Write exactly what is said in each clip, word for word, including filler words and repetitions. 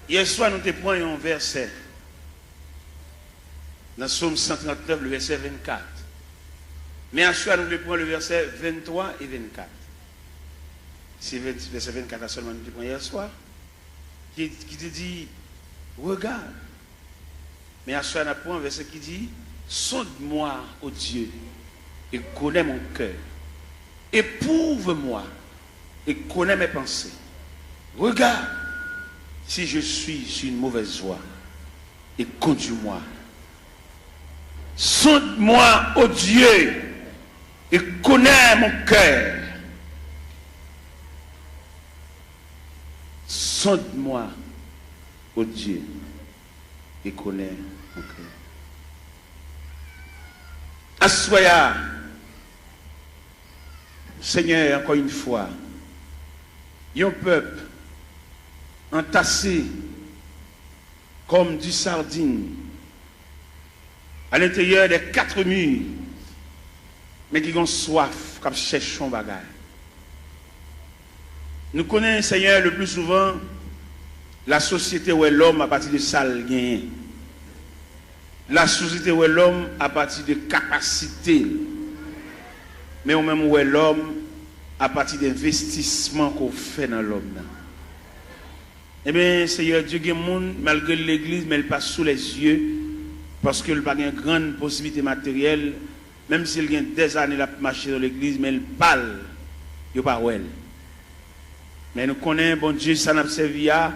Yè swa, nou te pran yon vèsè nan Sòm san trannèf, le vèsè vennkat. Men aswè a, nou vle pran le vèsè venntwa e vennkat. Se ven-, vèsè vennkat la sèlman nou te pran yè swa, ki, ki te di, Regarde, Men aswè a n ap pran vèsè ki di, Sonde-moi, ô Dieu, et connais mon cœur. Éprouve-moi et connais mes pensées. Regarde si je suis sur une mauvaise voie et conduis-moi. Sonde-moi, ô Dieu, et connais mon cœur. Sonde-moi, ô Dieu, et connais mon cœur. Aswè a, Senyè, encore une fois, yon pèp antase comme du sardine à l'intérieur des quatre murs, men ki gon swaf, k ap chèche yon bagay. Nou konnen, Senyè, le plus souvent, lasosyete wè lòm apati de sa l genyen. Lasosyete wè lòm apati de kapasite l. Men ou menm, ou wè lòm apati de envestisman ke w fè nan lòm nan. Ebyen, Seyè Dye, gen moun, malgre l legliz, men l pa sou lèzye, paske l pa gen grann posiblite materyèl, menm si l gen dèzane l ap mache nan legliz, men l pa l, yo pa wè l. Men nou konnen Bondye, sa n ap sèvi a,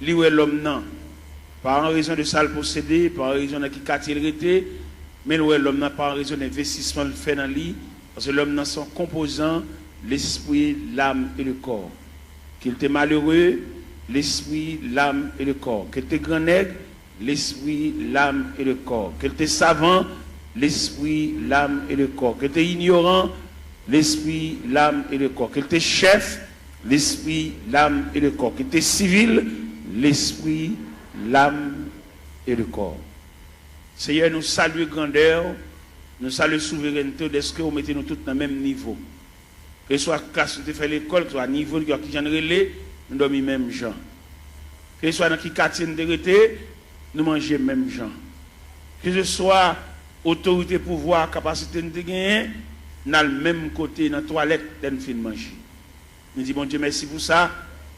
li wè lòm nan, pa an rezon de sa l posede, pa an rezon nan ki katye l rete, men l wè lòm nan pa an rezon de envestisman l fè nan li, paske lòm nan se yon konpozan, lespri, lam e le kò. Ke l te malere, lespri, lam e le kò. Ke l te grannèg, lespri, lam e le kò. Ke l te savan, lespri, lam e le kò. Ke l te inyoran, lespri, lam e le kò. Ke l te chèf, lespri, lam e le kò. Ke l te sivil, lespri, lam e le kò. Seyè, nou salye grandè w, nou salye souverènte w, dèske w mete nou tout nan menm nivo. Keseswa klas nou te fè lekòl, keseswa nivo n, kijan n rele, nou dòmi menm jan. Keseswa nan ki katye n te rete, nou manje menm jan. Keseswa otorite, pouvwa, kapasite n te genyen, n al menm kote nan twalèt lè n fin manje. Nou di Bondye mèsi pou sa.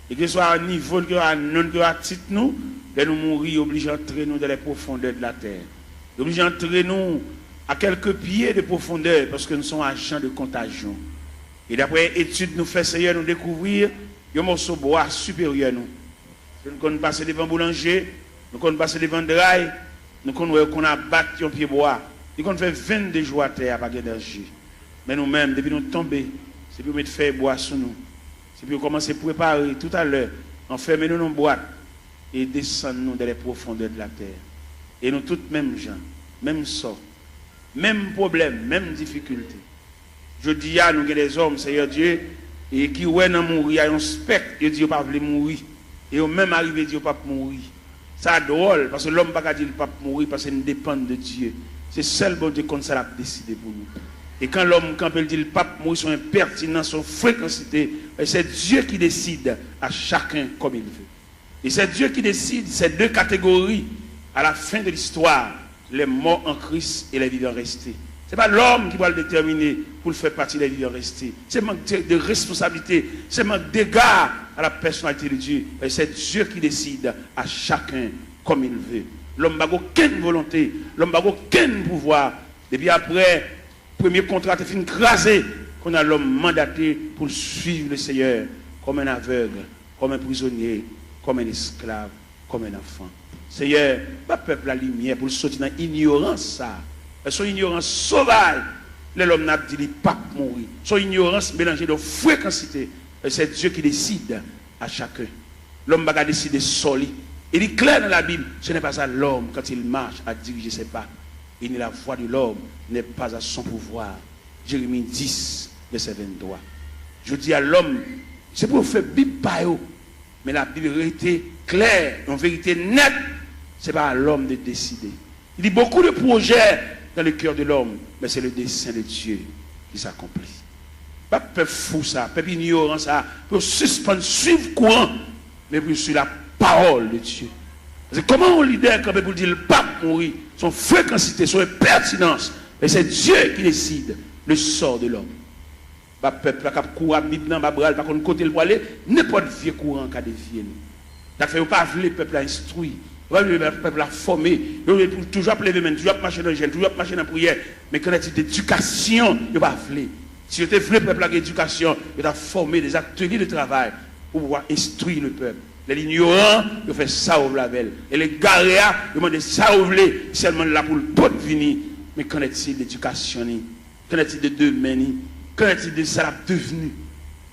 E keseswa nivo n, keseswa non n, keseswa tit nou, lè nou mouri, yo oblije antre nou dans les profondeurs de la terre. Yo oblije antre nou à quelques pieds de profondeur, paske nou se yon ajan de kontajyon. E daprè etid nou fè, Seyè, nou dekouvri yon mòso bwa siperyè nou. Nou konn pase devan boulanje, nou konn pase devan dray, nou konn wè yo konn abat yon pye bwa. Li konn fè vennde jou atè a, pa gen danje. Men nou menm, depi nou tonbe, se pou yo met fèy bwa sou nou. Se pou yo kòmanse prepare toutalè, anfèmen nou nan yon bwat e desann nou dans les profondeurs de la terre. E nou tout menm jan, menm sò, menm pwoblèm, menm difikilte. Jodi a, nou gen dèzòm, Seyè Dye, e ki wè nan mouri a yon spèk, yo di yo pa vle mouri. E yo menm arive di yo p ap mouri. Sa dwòl, paske lòm pa ka di l p ap mouri, paske n depann de Dye. Se sèl Bondye k konn sa l ap deside pou nou. E kan lòm kanpe, l di l p ap mouri, se yon enpètinans, se yon frekansite. Men c'est Dieu qui décide à chacun comme il veut. Et c'est Dieu qui décide ces deux catégories à la fin de l'histoire, les morts en Christ et les vivants restés. Se pa lòm ki pral detèmine pou l fè pati des vivants restés. Se mank de, de responsablite, se mank dega à la personnalité de Dieu. Et c'est Dieu qui décide à chacun comme il veut. Lòm pa gen okenn volonte, lòm pa gen okenn pouvwa. Depi aprè premye kontra te fin kraze, kounye a lòm mandate pou l suiv le Seyè comme un aveugle, comme un prisonnier, comme un esclave, comme un enfant. Seyè, ba pèp la limyè pou l soti nan inyorans sa a. Se yon inyorans sovaj lè lòm nan ap di li p ap mouri. Se yon inyorans melanje de frekansite. C'est Dieu qui décide à chacun. Lòm pa ka deside sò li. E li klè nan Labib, ce n'est pas à l'homme quand il marche à diriger ses pas. Et ni la voie de l'homme n'est pas à son pouvoir. Jérémie dix, vèsè venntwa. Jodi a, lòm, se pou yo fè Bib pa yo. Men Labib rete klè, yon verite nèt, se pa a lòm de deside. Il dit, beaucoup de projets dans le cœur de l'homme, mais c'est le dessein de Dieu qui s'accomplit. Ba pèp fou sa, pèp inyoran sa, pou yo sispann swiv kouran, men pou yo swiv la parole de Dieu. Paske kòman yon lidè kanpe pou l di l p ap mouri, se yon frekansite, se yon enpètinans. Men se Dieu qui décide le sort de l'homme. Ba pèp la k ap kouri ap Bib nan, ba bra l, pa konn kote l pwale, nenpòt vye kouran ka devye l. Sa k fè yo pa vle pèp la enstwi, yo pa vle pèp la fòme, yo vle pou toujou ap leve men, toujou ap mache nan jèn, toujou ap mache nan priyè. Men qu'en est-il d'éducation? Yo pa vle. Si yo te vle pèp la gen edikasyon, yo t ap fòme des ateliers de travail pou pouvwa enstwi le pèp. Lè l inyoran, yo fè sa yo vle avè l. Lè l egare a, yo mande sa yo vle, sèlman l la pou l pot vini. Men qu'en est-il d'éducation ni? Qu'en est-il de demen ni? Qu'en est-il de sa l ap devni?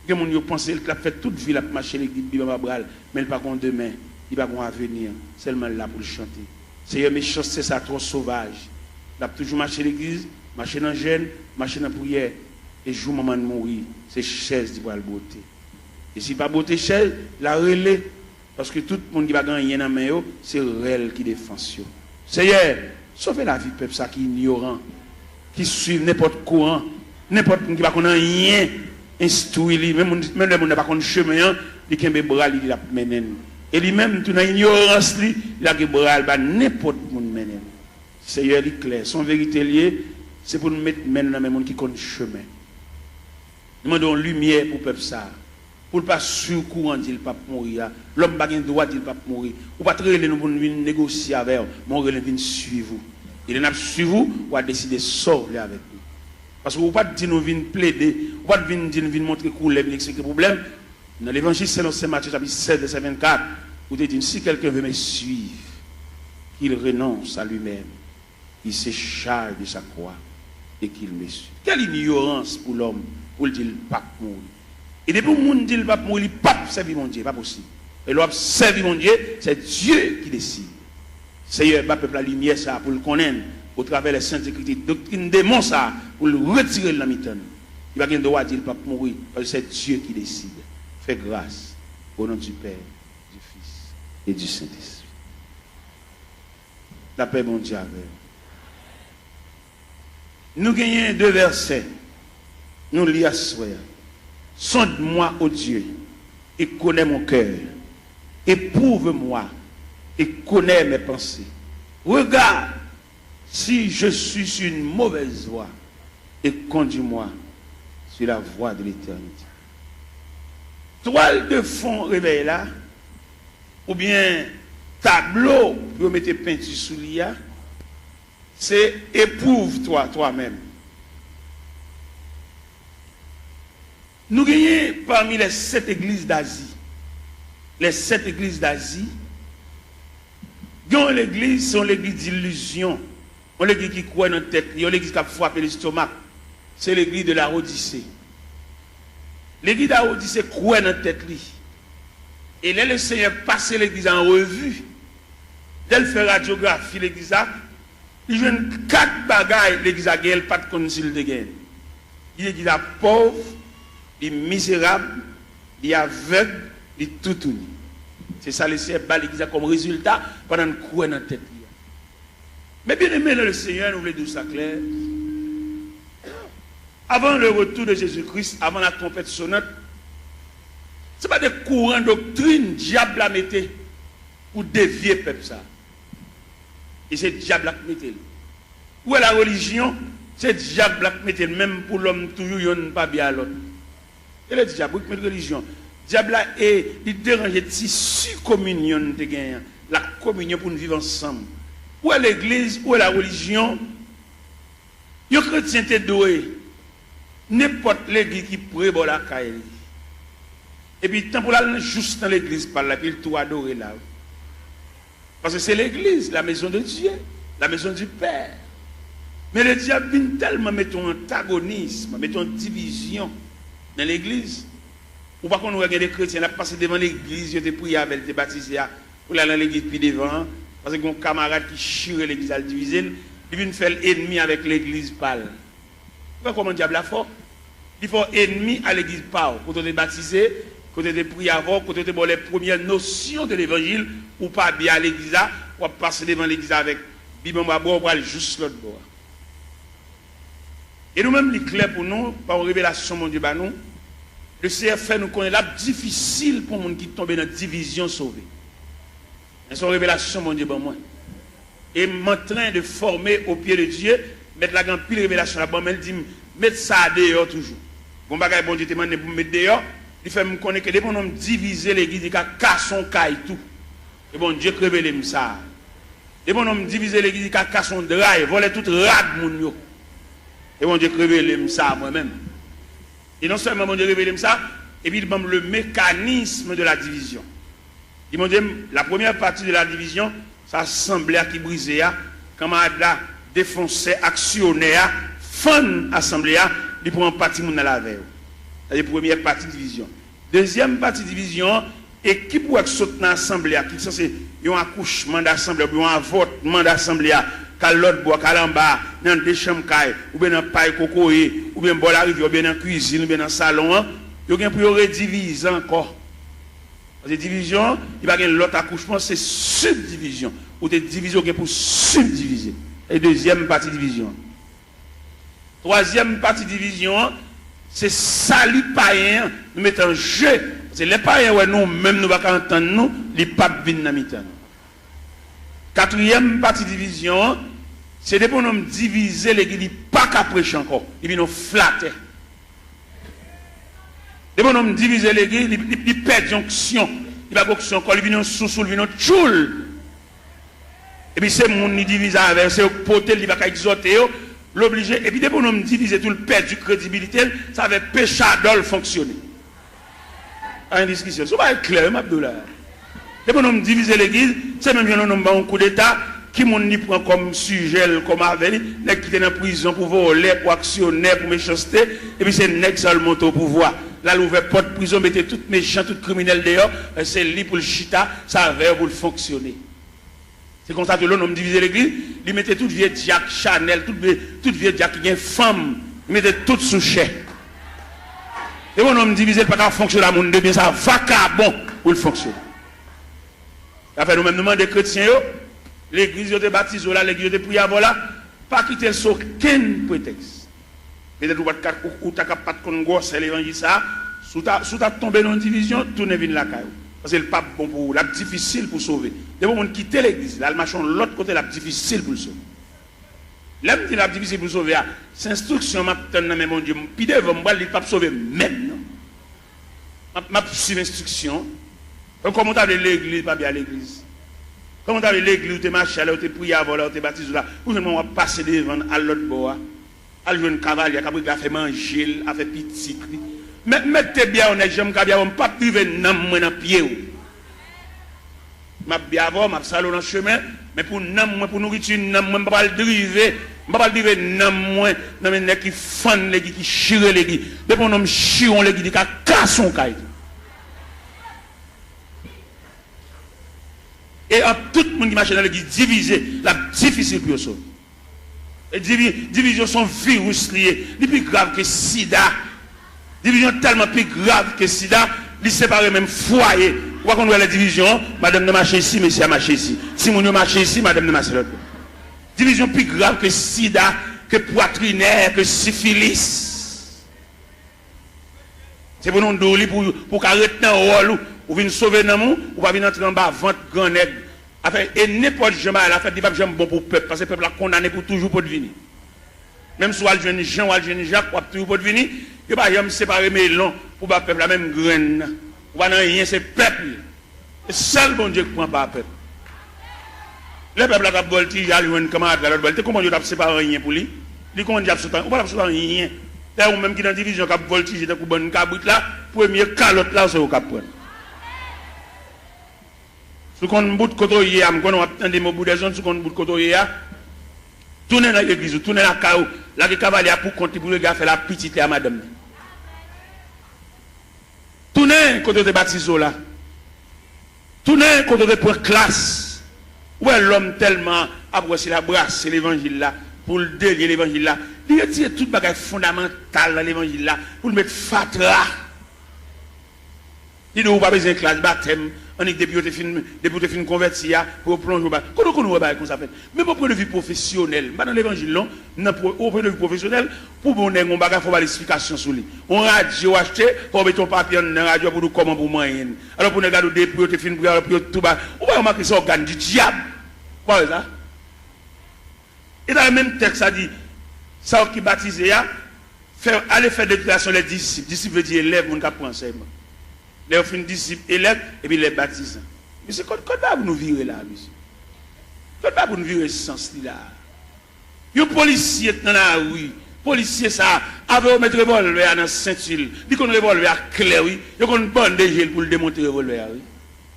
Gen moun yo panse l k ap fè tout vi l ap mache legliz, Bib anba bra l, men l pa gon demen, li pa gon avenir, sèlman l la pou l chante. Seyè, mechanste sa twò sovaj. L ap toujou mache legliz, mache nan jèn, mache nan priyè, e jou manman l mouri, se chèz li pral bwote. E si l pa bwote chèz, l a rele, paske tout moun ki pa gen anyen nan men yo, se rèl ki defans yo. Seyè, sove lavi pèp sa ki inyoran, ki swiv nenpòt kouran, nenpòt moun ki pa konn anyen enstwi li, menm moun, menm lè moun nan pa konn chemen an, li kenbe bra li, li l ap mennen n. E li menm tou nan inyorans li, li lage bra l ba nenpòt moun mennen l. Seyè, li klè, se yon verite l ye, se pou n met men n nan men moun ki konn chemen. Nou mande yon limyè pou pèp sa a. Pou l pa swiv kouran di l p ap mouri a. Lòm pa gen dwa di l p ap mouri. Ou pa t rele nou pou n vin negosye avè w, men w rele n vin swiv ou. E lè n ap swiv ou, w a deside sa w vle avèk nou. Paske ou pa t di nou vin plede, ou pa t vin di n vin montre koulè, vin eksplike pwoblèm. Nan Levanjil selon Sen Matye chapit sèz vèsè vennkat, ou te di n, si quelqu'un veut me suivre, qu'il renonce à lui-même, il se charge de sa croix et qu'il me suive. Quelle ignorance pou lòm pou l di l p ap mouri. E depi yon moun di l p ap mouri, li p ap sèvi Bondye, pa posib. E lè w ap sèvi Bondye, c'est Dieu qui décide. Seyè, ba pèp la limyè sa a pou l konnen l, otravè les Saintes Écritures, doktrin demon sa a, pou l retire l nan mitan nou. Li pa gen dwa di l p ap mouri, paske c'est Dieu qui décide. Fais grâce, au nom du Père, du Fils et du Saint-Esprit. Lapè Bondye avè w. Nou genyen de vèsè nou li aswè a. Sonde-moi, ô Dieu, et connais mon cœur. Éprouve-moi et connais mes pensées. Regarde si je suis sur une mauvaise voie et conduis-moi sur la voie de l'éternité. Twal de fon revèy la, oubyen tablo pou yo mete penti sou li a, se Éprouve-toi toi-même. Nou genyen pami les sept églises d'Asie. Les sept églises d'Asie, gen yon legliz, se yon legliz dilizyon. Yon legliz ki kwè nan tèt li, yon legliz k ap frape lestomak. Se legliz de Laodise. Legliz Laodise kwè nan tèt li. E lè Lesenyè pase legliz la an revi, lè l fè radyografi legliz la, li jwenn kat bagay legliz la genyen, l pa t konn si l te genyen. Li legliz la pòv, li mizerab, li avèg, li toutouni. Se sa Lesenyè ba legliz la kòm rezilta pandan l kwè nan tèt li a. Mes bien-aimés dans le Seigneur, nou vle di w sa klè. Avant le retour de Jésus-Christ, avant la trompette sonnante, se pa de kouran doktrin dyab la mete pou devye pèp sa. E se dyab la k mete l. Ou wè la relijyon, se dyab la k mete l, menm pou lòm toujou yonn pa byen a lòt. E le dyab, wi, k met relijyon. Dyab la, e, li deranje tisi kominyon n te genyen an, la kominyon pou n viv ansanm. Ou wè legliz, ou wè la relijyon, yon kretyen te dwe nenpòt legliz ki pre bò lakay li. Epi tan pou l al jous nan legliz pa l la, epi l tou adore la. Paske se legliz, la maison de Dieu, la maison du Père. Men le dyab vin tèlman mete yon antagonism, mete yon divizyon nan legliz. Ou pa konn wè gen de kretyen, l ap pase devan legliz yo te priye avè l, te batize a, pou l al nan legliz pi devan an, paske gen yon kamarad ki chire legliz al divize l, li vin fè l enmi avèk legliz pa l. Ou wè kòman dyab la fò? Li fè w enmi a legliz pa w, kote w te batize, kote w te priye avè w, kote yo te ba w les premières notions de l'évangile, ou pa byen a legliz la, w ap pase devan legliz la avèk Bib anba bra w, ou pral jous lòt bò a. E nou menm, li klè pou nou, pa yon revelasyon Bondye ba nou, Leseyè fè nou konnen l ap difisil pou moun ki tonbe nan divizyon sove. Men se yon revelasyon Bondye ban mwen. Et m'entrain de former au pied de Dieu, Mèt la gen anpil revelasyon l ap ban, men l di m, met sa a deyò toujou. Gon bagay Bondye te mande m pou m met deyò, li fè m konnen ke depi yon nonm divize legliz, li ka kase yon kay tou. E Bondye k revele m sa. Depi yon nonm divize legliz, li ka kase yon dra, vòlè tout rad moun yo. E Bondye k revele m sa mwen menm. E non sèlman Bondye revele m sa, epi li ban m le mécanisme de la division. Li montre m, la première partie de la division, se asanble a ki brize a, kanmarad la, defonsè, aksyonè a, fann asanble a, li pran pati moun nan l avè yo. Sa se premyè pati divizyon. Dezyèm pati divizyon an, ekip ou wè k sot nan asanble a, ki sanse yon akouchman dasanble a, oubyen yon avòtman dasanble a, k al lòt bò a, k al anba a, nan de chanm kay, oubyen nan pay kokoye, oubyen bò larivyè, oubyen nan kwizin, oubyen nan salon an, yo gen pou yo redivize ankò. Paske divizyon an, li pa gen lòt akouchman, se sibdivizyon. Ou te divize, ou gen pou sibdivize. E dezyèm pati divizyon an. Twazyèm pati divizyon an, se sali payen an, nou mete an je. Paske lè payen wè nou menm nou pa ka antann nou, li p ap vin nan mitan nou. Katriyèm pati divizyon an, se depi yon nonm divize legliz, li pa ka preche ankò, li vin yon flatè. Depi yon nonm divize legliz, li, li, li pèdi onksyon. Li pa gen onksyon ankò, li vin yon sousou, li vin yon tchoul. Epi se moun li divize avè yo, se yo k pote l, li pa ka egzòte yo, l oblije. Epi depi yon nonm divize tou, l pèdi kredibilite l, sa fè pechadò l fonksyone. Pa gen diskisyon. Se yon bagay klè, wi, m ap di w la. Depi yon nonm divize legliz, se menm jan yon nonm ba yon koudeta, ki moun li pran kòm sijè l, kòm avè li, nèg ki te nan prizon pou vòlè, pou aksyonè, pou mechanste, epi se nèg sa yo l monte o pouvwa. L al ouvè pòt prizon, mete tout mechan, tout kriminèl deyò, se li pou l chita, se avè yo pou l fonksyone. Se konsa tou lè yon nonm divize legliz, li mete tout vye dyak Chanèl, tout vye, tout vye dyak ki gen fanm, li mete tout sou chè. Depi yon nonm divize, l pa ka fonksyone a moun de byen, se a vakabon pou l fonksyone. Sa fè nou menm nou mande kretyen yo, legliz yo te batize w la, legliz yo te priye avè w la, pa kite l sou okenn pretèks. Petèt ou pa t ka, ou, ou ta ka pa t konn gwosè levanjil sa a, si w ta, si w ta tonbe nan yon divizyon, tounen vin lakay ou. Paske l p ap bon pou ou, l ap difisil pou w sove. Depi yon moun kite legliz la, l mache yon lòt kote, l ap difisil pou l sove. Lè m di l ap difisil pou l sove a, se enstriksyon m ap tann nan men Bondye. Pi devan, m pral li p ap sove menm non. M ap, m ap swiv enstriksyon. Kòman w ta vle legliz pa byen a legliz? Kòman w ta vle legliz ou te mache a lè yo te priye avè w la, yo te batize w la, pou jwenn w ap pase devan l al lòt bò a? Al jwenn kavalye a k ap regle afè manje l, afè pitit li. Mèt, mèt te byen yon nèg jan m ka byen avè w, m p ap rive nanm mwen nan pye w. M ap byen avè w, m ap sale w nan chemen, men pou nanm mwen, pou nouriti nanm mwen, m pa pral drive, m pa pral drive nanm mwen nan men nèg ki fann legliz, ki chire legliz. Depi yon nonm chire yon legliz, li ka kase yon kay tou. E ant tout moun ki mache nan legliz divize, l ap difisil pou yo sove. E divi-, divizyon se yon viris li ye. Li pi grav ke sida. Divizyon tèlman pi grav ke sida, li separe menm fwaye. Ou pa konn wè lè divizyon, madanm nan mache isi, mesye a mache isi. Timoun yo mache isi, madanm nan mache lòt bò. Divizyon pi grav ke sida, ke pwatrinè, ke sifilis. Se pou nou di w li pou, pou w ka ret nan wòl ou. Ou vin sove nanm ou, ou pa vin antre anba vant gran nèg. Afè, e nenpòt jan bagay la fèt, li p ap janm bon pou pèp, paske pèp la kondane pou toujou pou l vini. Menm si w al jwenn Jan, w al jwenn Jak, w ap toujou pou l vini. Yo pa janm separe melon pou ba pèp la, menm grenn nan. Ou pa nan anyen, se pèp li. Se sèl Bondye k pran pa pèp. Lè pèp la t ap vòltije al jwenn kanmarad la lòt bò, li te konprann yo t ap separe anyen pou li. Li konprann y ap sot anyen. Ou pa t ap sot anyen. Dayè, ou menm ki nan divizyon k ap vòltije tankou bann kabrit la, premye kalòt la, se ou k ap pran. Si w konn bout kote w ye a, m konnen w ap tande m o bout dè zòn, si w konn bout kote w ye a, tounen nan legliz ou, tounen lakay ou, lage kavalye a pou kont li pou l regle afè l a pitit li a madanm li. Tounen kote yo te batize w la. Tounen kote yo te pran klas. Ou wè lòm tèlman ap wè se la brase levanjil la, pou l delye levanjil la. Li retire tout bagay fondamantal nan levanjil la, pou l met fatra. Li di w ou pa bezwen klas batèm, Annik depi yo te fin, depi yo te fin konvèti a, pou yo plonje w ba. Kote w konn wè bagay konsa fèt? Menm o pwen de vi pwofesyonèl, m pa nan levanjil non, m nan pwo- o pwen de vi pwofesyonèl, pou bon nèg yon bagay, fò w ba l esplikasyon sou li. Yon radyo w achte, fò w mete yon papye anndan radyo a pou w di w kòman pou w manyen l. Alò pou nèg la di w depi yo te fin priye, alò pou yo tou ba. Ou pa remake se ògàn di dyab? Ou pa wè sa? E dayè menm tèks la di, sa yo ki batize a, fè, ale fè deklarasyon lè disip. Disip vle di elèv, moun k ap pran ansèyman. Lè yo fin disip, elèv, epi lè batizan. Mesye, kot, kot bagay pou nou vire la, mesye? Kot bagay pou nou vire sans li la? Yon polisye k nan lari, polisye sa, avan yo met revòlvè a nan senti l, li konn revòlvè a klè, wi. Yo konn bande je l pou l demonte revòlvè a, wi.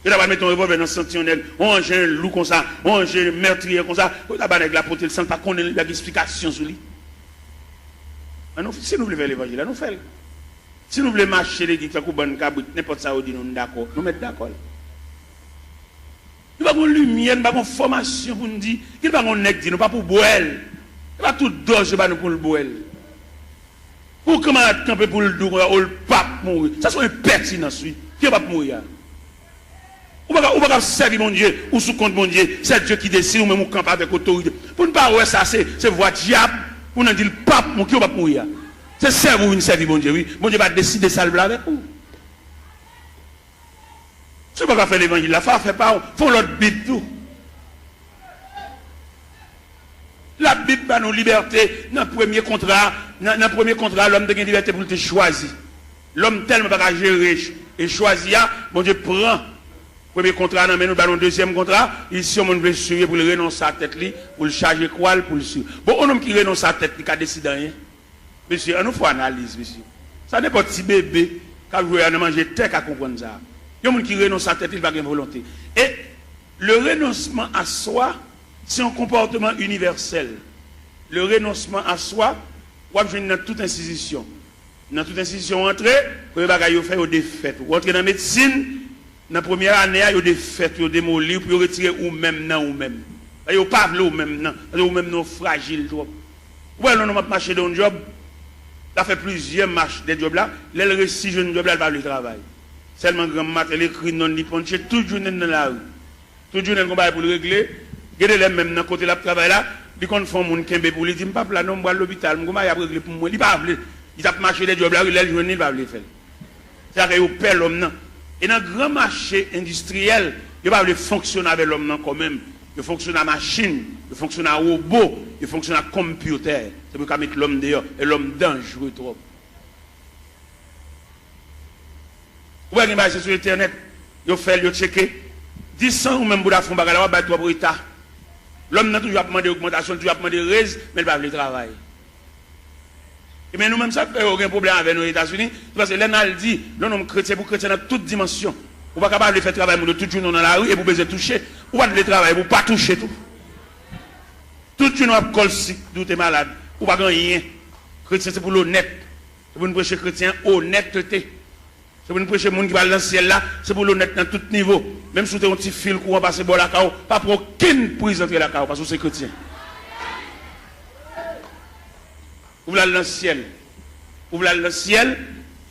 Yo ta pral mete yon revòlvè nan senti yon nèg, yon anjen lou konsa, yon anjen mètriye konsa. Yo ta ba nèg la pote l san l pa konnen l, li pa gen esplikasyon sou li. Ann nou, si nou vle fè levanjil la, nou fè l. Si nou vle mache legliz tankou bann kabrit, nenpòt sa yo di nou, nou dakò, nou mèt dakò l. Nou pa gon limyè, nou pa gon fòmasyon pou n di, ki pa gon nèg di nou, pa pou bwè l. E pa tout dòz yo ba nou pou l bwè l. Pou yon kanmarad kanpe pou l di w konsa, o, l p ap mouri. Sa se yon enpètinans, wi. Ki p ap mouri a? Ou pa ka, ou pa ka sèvi Bondye, ou sou kont Bondye. C'est Dieu qui décide, ou menm ou kanpe avèk otorite. Pou n pa wè sa, se, se vwa dyab, pou n di l p ap mouri. Ki p ap mouri a? Se sèvi w vin sèvi Bondye, wi. Bondye pa deside sa l vle avèk ou. Si w pa ka fè levanjil la, fò w fè pa w, fè yon lòt Bib tou. Labib ba nou libète nan premye kontra, nan, nan premye kontra, lòm te gen libète pou l te chwazi. Lòm tèlman pa ka jere ch- e chwazi a, Bondye pran premye kontra nan men nou, ba nou dezyèm kontra, li si yon moun vle swiv li pou l renonse a tèt li, pou l chaje kwa l, pou l swiv. Bon, yon nonm ki renonse a tèt li ka deside anyen? Mesye, ann nou fè analiz, mesye. Sa nenpòt ti bebe k ap jwe a nan manje tè ka konprann sa. Yon moun ki renonse a tèt li, li pa gen volonte. E le renoncement à soi, se yon konpòtman inivèsèl. Le renoncement à soi, w ap jwenn nan tout enstitisyon. Nan tout enstitisyon w antre, premye bagay yo fè, yo defèt ou. W antre nan medsin, nan premyè ane a, yo defèt ou, yo demoli w pou yo retire ou menm nan ou menm. Yo pa vle ou menm nan, paske ou menm nan w frajil twòp. Ou wè lè yon nonm ap mache de yon djòb, l ap fè plizyè mach de djòb la, lè l resi jwenn djòb la, l pa vle travay. Sèlman granm maten, l ekri non l, li ponche tout jounen l nan lari. Tout jounen l gon bagay pou l regle. Gen de lè menm nan kote l ap travay la, li konn fè yon moun kenbe pou li, di, "M p ap la non, m pral lopital, m gon bagay y ap regle pou mwen." Li pa vle. Li t ap mache de djòb la, wi, lè l jwenn li, li pa vle fè l. Se sa k fè yo pè lòm nan. E nan gran mache endistriyèl, yo pa vle fonksyone avè lòm nan kò menm. Yo fonksyone a machin, yo fonksyone a wobo, yo fonksyone a konpyitè. Se pou yo ka met lòm deyò, e lòm danjre twòp. Ou wè gen bagay se sou entènèt, yo fè l, yo tcheke. Di san ou menm pou w ta fè yon bagay la, w ap bay twòp reta. Lòm nan toujou ap mande ogmantasyon, toujou ap mande rèz, men l pa vle travay. Ebyen nou menm sa k fè yo gen pwoblèm avè nou Etazini, se paske lè n al di, lè yon nonm kretyen, pou kretyen nan tout dimansyon. Ou pa ka pa vle fè travay moun yo tout jounen w nan lari epi w bezwen touche. Ou pa t vle travay epi w pa touche tou. Tout jounen w ap kòl sik, di w te malad, ou pa gen anyen. Kretyen se pou l onèt. Se pou n preche kretyen onètete. Se pou n preche moun ki pral nan syèl la, se pou l onèt nan tout nivo. Menm si w te yon ti fil kouran pase bò lakay w, pa pran okenn priz antre lakay w, paske w se kretyen. Ou vle al nan syèl. Ou vle al nan syèl,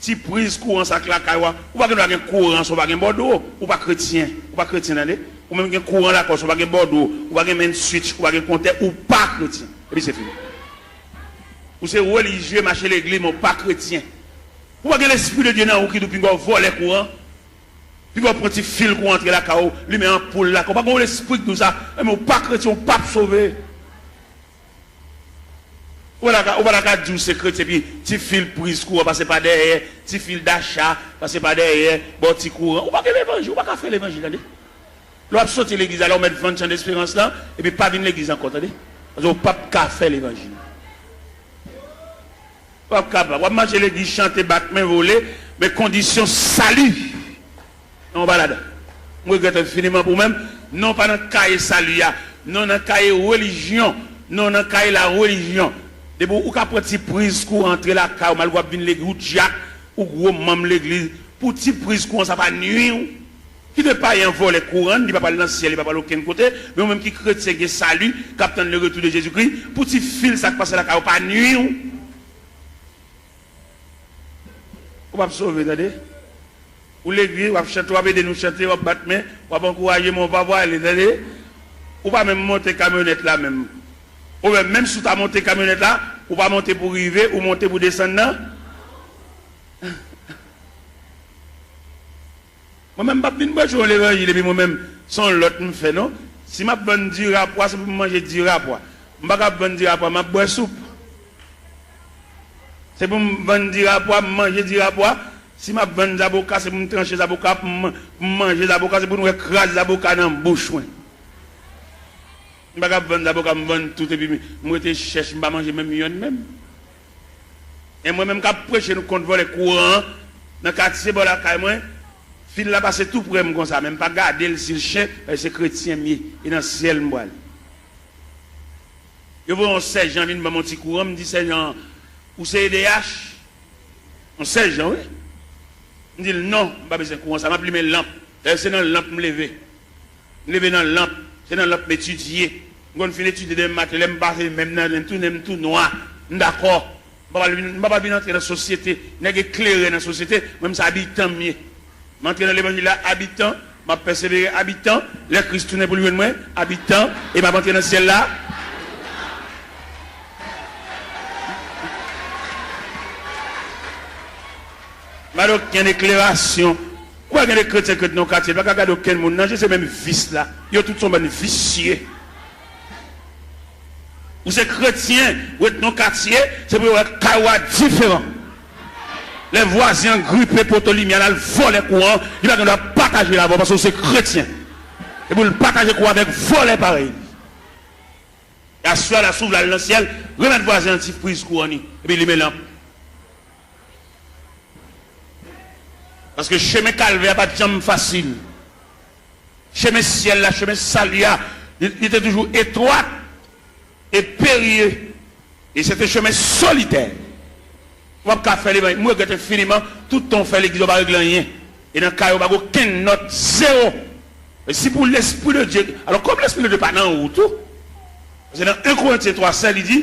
ti priz kouran sa k lakay w a. Ou pa gen dwa gen kouran san w pa gen bòdwo. Ou pa kretyen. Ou pa kretyen, tande. Ou menm gen kouran lakay w san w pa gen bòdwo. Ou pa gen main switch, ou pa gen kontè, ou pa kretyen. Epi se fini. Ou se relijye, mache legliz, men w pa kretyen. Ou pa gen Lespri de Dye nan ou ki di w pinga w vòlè kouran. Pinga w pran ti fil kouran antre lakay w, limen anpoul lakay w. Ou pa gen yon lespri ki di w sa. Enben, ou pa kretyen, ou p ap sove. Ou pa ta ka, ou pa ta ka di w se kretyen, epi ti fil priz kouran pase pa dèyè, ti fil dacha pase pa dèyè, ba w ti kouran. Ou pa gen levanjil, ou pa ka fè levanjil, tande. Lè w ap soti legliz la, lè w mèt vann chan desperans lan, epi pa vin legliz ankò, tande. Paske w p ap ka fè levanjil. W ap kapab. W ap mache legliz, chante, bat men, vole, men kondisyon sali nan w pa ladan. M regrèt enfiniman pou mwen. Non, pa nan kaye sali a. Non, nan kaye relijyon. Non, nan kaye larelijyon. Depi ou ka pran ti priz kouran antre lakay ou, malgre w ap vin legliz, ou dyak, ou gwo manm legliz, pou ti priz kouran sa pa nwi w. Kite payen an vòlè kouran, li pa pral nan syèl, li pa pral okenn kote, men ou menm ki kretyen gen sali, k ap tann le retour de Jezikri, pou ti fil sa k pase lakay ou pa nwi w. Ou p ap sove, tande. Ou legliz, w ap chante, w ap ede nou chante, w ap bat men, w ap ankouraje, men w pa pwale, tande. Ou pa menm monte kamyonèt la menm. Oubyen menm si w ta monte kamyonèt la, ou pa monte pou rive, ou monte pou desann nan. Mwen menm m p ap vin preche yon levanjil epi mwen menm se yon lòt m fè non. Si m ap vann diri a pwa, se pou m manje diri a pwa. M pa ka ap vann diri a pwa, m ap bwè soup. Se pou m vann diri a pwa, m manje diri a pwa. Si m ap vann zaboka, se pou m tranche zaboka, pou m, pou m manje zaboka, se pou nou wè kraz zaboka nan bouch mwen. M pa ka ap vann zaboka, m vann tout epi m, m rete chèch, m pa manje menm yonn menm. E mwen menm k ap preche nou kont vòlè kouran an, nan katye bò lakay mwen, fil la pase tou prè m konsa, men m pa gade l si l chen, paske se kretyen m ye, e nan syèl m pral. Yo voye yon sèjan vin ban m yon ti kouran, m di sèjan an, ou se E D H? Yon sèjan, wi. M di l, non, m pa bezwen kouran sa, m ap limen lanp. Dayè, se nan lanp m leve. M leve nan lanp, se nan lanp m etidye. M konn fin etidye demen maten, lè m pase men m nan nen m tou, nen m tou nwa. M dakò. M pa pral vin, m pa pral vin antre nan sosyete. Nèg eklere nan sosyete, mwen m se abitan m ye. M antre nan levanjil la abitan, m ap pèsevere abitan, lè Kris tounen pou l jwenn mwen, abitan, e m ap antre nan syèl la. M pa gen okenn eklerasyon. Ou wè gen de kretyen k ret nan yon katye, pa ka gade okenn moun nan je, se menm vis la. Yo tout se yon bann visye. Ou se kretyen, ou ret nan yon katye, se pou yo wè kay ou a diferan. Lè vwazen an gripe poto limyè l al vòlè kouran, li pa gen dwa pataje l avè w paske ou se kretyen. E pou l pataje kouran avèk vòlè parèy li. E aswè a la, si w vle al nan syèl, remèt vwazen an ti priz kouran li, epi limen lanp. Paske chemen kalvè a pa t janm fasil. Chemen syèl la, chemen sali a, li, li te toujou etwat e perye. E se te chemen solitè. Ou p ap ka fè levanjil. M regrèt enfiniman, tout tan w fè legliz, ou pa regle anyen. E nan kay ou, pa gen okenn nòt, zewo. E si pou Lespri de Dye, alò, kòm Lespri de Dye pa nan ou tou, paske nan en Korentyen twa sèz, li di,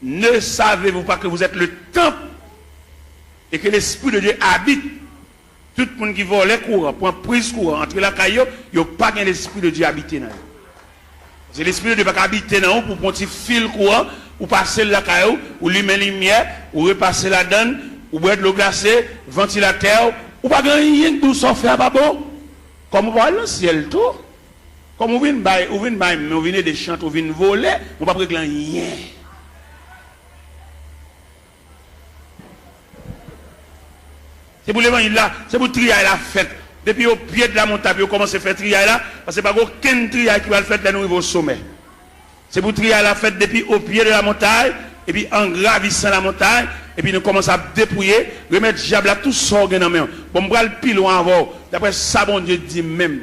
ne savez-vous pas que vous êtes le temple et que l'Esprit de Dieu habite? Tout moun ki vòlè kouran, pran priz kouran, antre lakay yo, yo pa gen Lespri de Dye abite nan yo. Paske Lespri de Dye pa ka abite nan ou pou pran ti fil kouran, ou pase l lakay ou, ou limen limyè, ou repase ladann, ou bwè dlo glase, vantilatè, ou pa gen anyen k di w sa w fè a pa bon. Kòm ou pa al nan syèl tou, kòm ou vin bay, ou vin bay men, ou vin ede chante, ou vin vole, ou p ap regle anyen. Se pou levanjil la, se pou triyay la fèt. Depi o pye de la montay pou yo kòmanse fè triyay la, paske pa gen okenn triyay ki pral fèt lè nou rive o somè. Se pou triyay la fèt depi o pye de la montay, epi an gravisan la montay, epi nou kòmanse ap depouye, remèt dyab la tout sa w gen nan men w. Bon, m pral pi lwen avè w, daprè sa Bondye di m menm.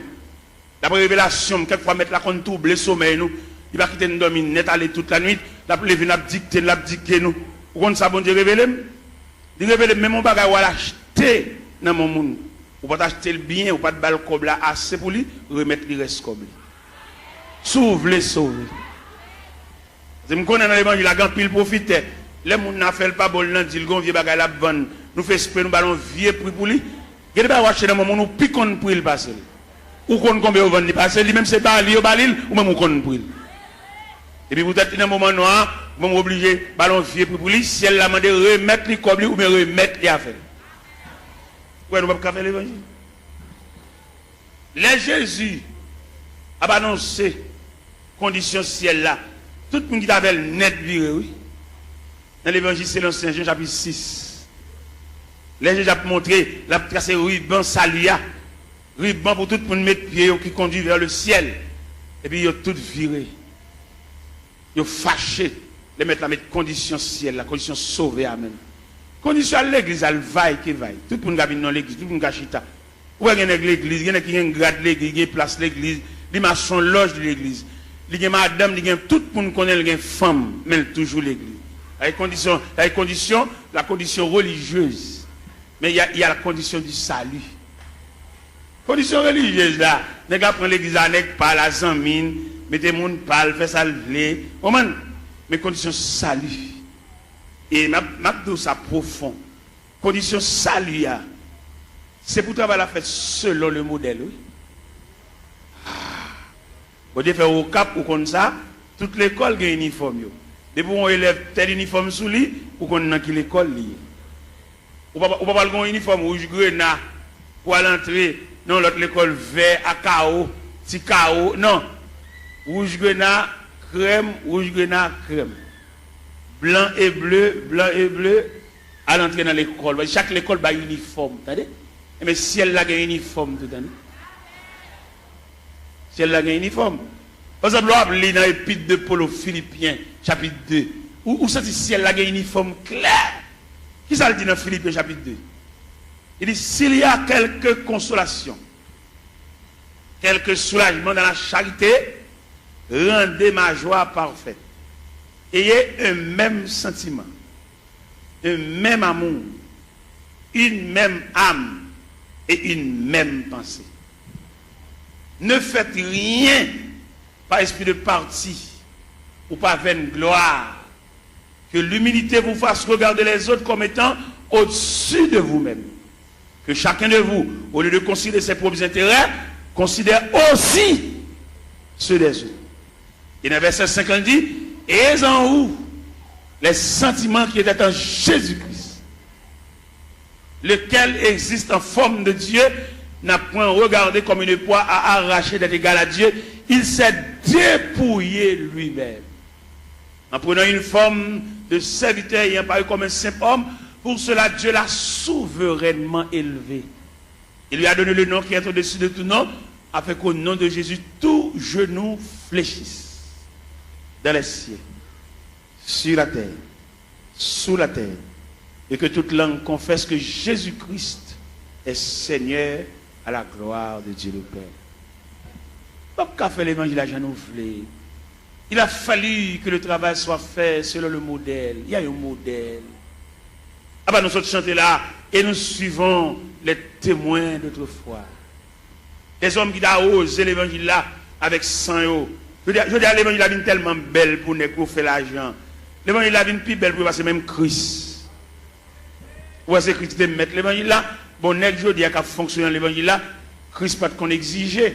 Daprè revelasyon m, kèk fwa mèt la konn twouble somèy nou. Li pa kite n dòmi nèt ale tout lannuit. L ap leve n, l ap dikte n, l ap dike nou. Ou konn sa Bondye revele m? Li revele m menm yon bagay w al achte nan men yon moun. Ou pa t achte l byen, ou pa t ba l kòb la ase pou li, remèt li rès kòb li. Si w vle sove. Paske m konnen nan levanjil la, gen anpil pwofitè. Lè moun nan fè l pa bon, l nan di l gen yon vye bagay l ap vann. Nou fè espre nou ba l yon vye pri pou li. Gen de bagay w achte nan men moun ou pi konn pri l pase l. Ou konn konbyen yo vann li pase l, li menm se ba li yo ba li l, ou menm ou konn pri l. Epi poutèt li nan moman nwa a, ou menm ou oblije ba l yon vye pri pou li, syèl la mande remèt li kòb li oubyen remèt li afè l. Ou wè nou p ap ka fè levanjil. Lè Jezi ap anonse kondisyon syèl la, tout moun ki t avè l nèt vire, wi. Nan levanjil selon Sen Jan, chapit sis, lè Jezi ap montre, l ap trase riban sali a, riban pou tout moun met pye yo ki kondui vè le syèl, epi yo tout vire. Yo fache lè Mèt la met kondisyon syèl la, kondisyon sove a menm. Kondisyon al legliz, al vay ke vay. Tout moun ka vin nan legliz, tout moun ka chita. Ou wè gen nèg legliz, gen nèg ki gen grad legliz, gen plas legliz, li mache yon lòj legliz. Li gen madanm, li gen tout moun konnen l gen fanm, men l toujou legliz. Sa e kondisyon, sa e kondisyon, la condition religieuse. Men y a, y a la condition du salut. Kondisyon relijyez la, nèg la pran legliz la, nèg pa l a zanmi n, mete moun pa l, fè sa l vle. Konprann? Men kondisyon sali. E m ap, m ap di w sa pwofon. Kondisyon sali a, Se pou travay la fèt selon le modèl, wi. Bondye fè w Okap, ou konn sa, tout lekòl gen inifòm yo. Depi w wè yon elèv tèl inifòm sou li, ou konn nan ki lekòl li ye. Ou pa, ou pa pral gen yon inifòm wouj grena pou al antre nan yon lòt lekòl vè a kawo, ti kawo, non. Wouj grena, krèm, wouj grena, krèm. Blan e ble, blan e ble, al antre nan lekòl. Chak lekòl bay inifòm, tande? Enben, syèl la gen inifòm tou, tande? Syèl la gen inifòm. Pa egzanp, lè w ap li nan Epit de Pòl o Filipyen, chapit de, ou, ou santi syèl la gen inifòm klè. Kisa l di nan Filipyen, chapit de? Li di, s'il y a quelque consolation, quelque soulagement dans la charité, rendez ma joie parfaite. Ayez un même sentiment, un même amour, une même âme et une même pensée. Ne faites rien par esprit de parti ou par vaine gloire. Que l'humilité vous fasse regarder les autres comme étant au-dessus de vous-même. Que chacun de vous, au lieu de considérer ses propres intérêts, considère aussi ceux des autres. Et dans verset cinq, il dit, ayez en vous les sentiments qui étaient en Jésus-Christ, lequel existe en forme de Dieu, n'a point regardé comme une proie à arracher d'être égal à Dieu, il s'est dépouillé lui-même en prenant une forme de serviteur, ayant paru comme un simple homme. Pour cela, Dieu l'a souverainement élevé et lui a donné le nom qui est au-dessus de tout nom, afin qu'au nom de Jésus, tout genou fléchisse dans les cieux, sur la terre, sous la terre, et que toute langue confesse que Jésus-Christ est Seigneur, à la gloire de Dieu le Père. W ap ka fè levanjil la jan nou vle. Il a fallu que le travail soit fait selon le modèle. Il y a un modèle. Apa nou sot chante la, et nous suivons les témoins d'autrefois. Dèzòm ki ta woze levanjil la avèk san yo. Jodi a, jodi a levanjil la vin tèlman bèl pou nèg pou fè lajan. Levanjil la vin pi bèl pou yo pase menm Kris. Ou wè se Kris ki te mèt levanjil la? Bon, nèg jodi a k ap fonksyone nan levanjil la, Kris pa t konn egzije.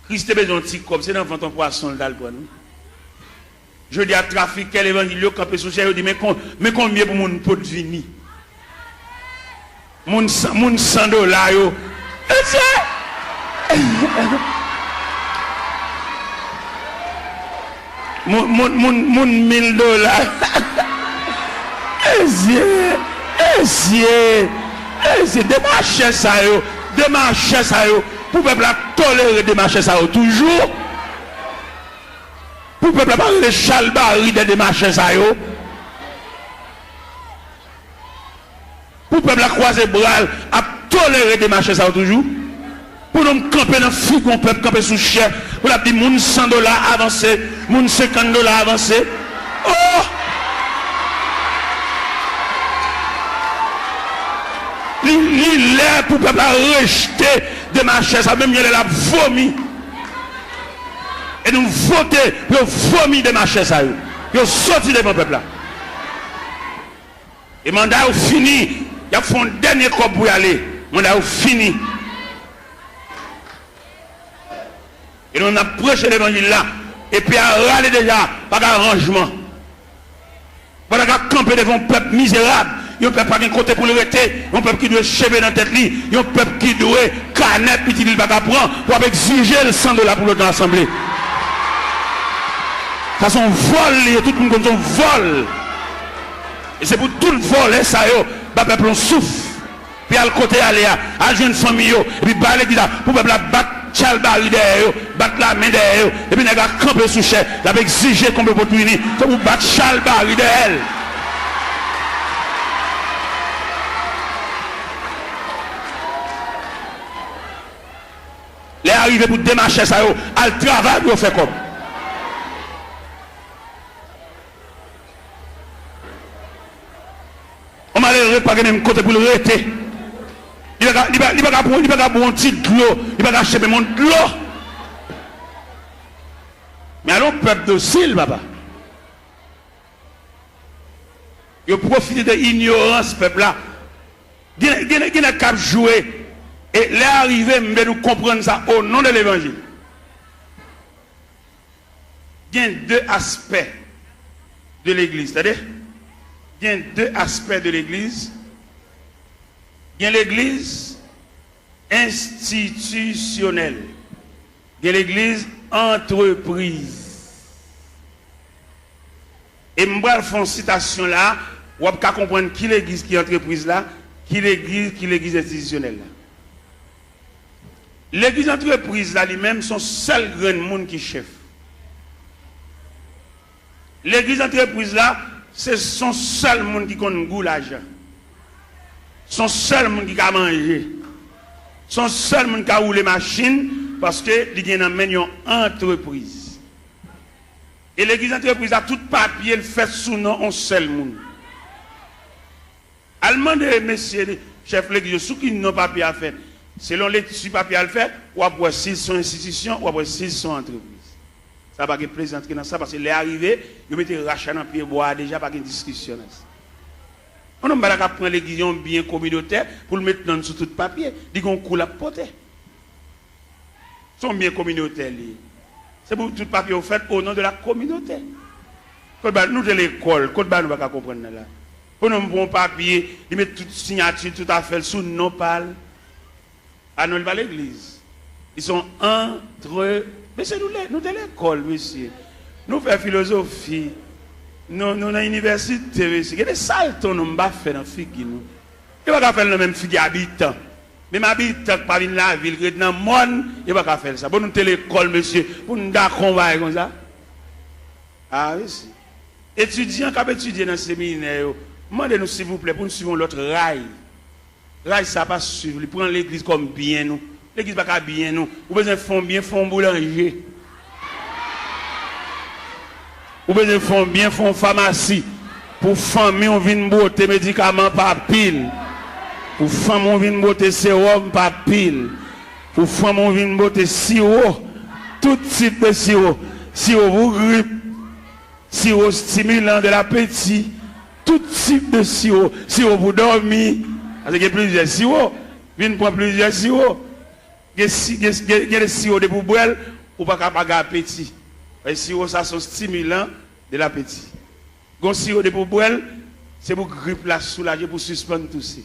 Kris te bezwen yon ti kòb, se nan vant yon pwason l t al pran l, wi. Jodi a, trafikè levanjil yo kanpe sou chè, yo di, men kon, men konbyen pou moun pot vini. Moun san, moun san dola yo. Mesye! Moun, moun, moun, moun mil dola. Mesye! Mesye! Mesye! Demachè sa yo! Demachè sa yo! Pou pèp la tolere demachè sa yo toujou? Pou pèp la pa rele chalbari dè demachè sa yo? Pou pèp la kwaze bra l ap tolere demachè sa yo toujou? Pou nonm kanpe nan figi yon pèp, kanpe sou chè, pou l ap di moun san dola avanse, moun senkant dola avanse. Oh! Li, li lè pou pèp la rejte demachè sa, menm jan lè l ap vomi. E nou vote pou yo vomi demachè sa yo. Pou yo soti devan pèp la. E manda yo fini. Y ap fè yon dènye kòb pou y ale. Manda yo fini. E nou, n ap preche levanjil la. Epi a rale deja, pa gen aranjman. Pandan k ap kanpe devan yon pèp mizerab, yon pèp pa gen kote pou l rete, yon pèp ki dwe cheve nan tèt li, yon pèp ki dwe kanè pitit li l pa ka pran, w ap egzije l san dola pou l ret nan asanble. Sa se yon vòl li ye, tout moun konn se yon vòl. E se pou tout vòlè sa yo ba pèp la yon souf. Pi al kote y ale a, al jwenn fanmi yo, epi ba legliz la, pou pèp la bat chalbari dèyè yo, bat lamen dèyè yo, epi nèg la kanpe sou chè, l ap egzije konbyen pot pou vini, se pou bat chalbari dèyè l. Lè a rive pou demachè sa yo al travay pou yo fè kòb. Yon malere pa gen menm kote pou l rete. Li pa ka, li pa, li pa ka pran, li pa ka bwè yon ti dlo, li pa ka achte menm yon dlo. Men ale yon pèp dosil, papa. Yo pwofite de inyorans pèp la. Gen, gen, gen nèg k ap jwe. E lè a rive, m vle nou konprann sa, o non de levanjil. Gen de aspè de legliz, tande. Gen de aspè de legliz. Gen legliz enstitisyonèl. Gen legliz antrepriz. E m pral fè yon sitasyon la, w ap ka konprann ki legliz ki antrepriz la, ki legliz ki legliz enstitisyonèl la. Legliz antrepriz la, li menm, se yon sèl grenn moun ki chèf. Legliz antrepriz la, se, se yon sèl moun ki konn gou lajan. Se yon sèl moun ki ka manje. Se yon sèl moun ki ka woule machin, paske li gen nan men l yon antrepriz. E legliz antrepriz la, tout papye l fèt sou non yon sèl moun. Al mande mesye chèf legliz yo sou ki non papye a fèt. Selon lekti papye a l fè, w ap wè si l se yon enstitisyon, w ap wè si l se yon antrepriz. Sa pa gen plezantri nan sa, paske lè a rive, yo mete rach la nan pye bwa a deja, pa gen diskisyon nan sa. Yon nonm pa ta ka pran legliz, yon byen kominotè, pou l met non l sou tout papye. Li gen yon kou l ap pote. Se yon byen kominotè li ye. Se pou tout papye yo fèt o non de la kominote. Kot ba nou te lekòl, kot ba nou pa ka konprann nan la. Pou nou pran yon papye, li met tout siyati l, tout afè l sou non pa l. A non, li pa legliz. Li se yon antre-, mesye, nou le-, nou te lekòl, mesye. Nou fè filozofi. Nou, nou nan inivèsite, mesye. Gen de salte yon nonm pa fè nan figi nou. Yo pa ka fè l nan menm figi abitan. Menm abitan k pa vin lavil, ki ret nan mòn, yo pa ka fè l sa. Bon, nou te lekòl, mesye, pou n dakò yon bagay konsa. A, mesye. Etidyan k ap etidye nan seminè yo, mande nou, silvouplè, pou n swiv yon lòt ray. Ray sa pa swiv li, pran legliz kòm byen nou. Legliz pa ka byen nou. Ou bezwen fè yon byen, fè yon boulanje. Ou bezwen fè yon byen, fè yon famasi. Pou fanmi w vin bwote medikaman pa pil. Pou fanmi w vin bwote sewòm pa pil. Pou fanmi w vin bwote siwo. Tout tip de siwo. Siwo pou grip. Siwo stimilan de lapeti. Tout tip de siwo. Siwo pou dòmi. Paske gen plizyè siwo. Vin pran plizyè siwo. Gen si-, gen, gen, gen de siwo depi w bwè l, ou pa ka pa gen apeti. Paske siwo sa se yon stimilan de lapeti. Gen yon siwo depi w bwè l, se pou grip la soulaje, pou sispann touse.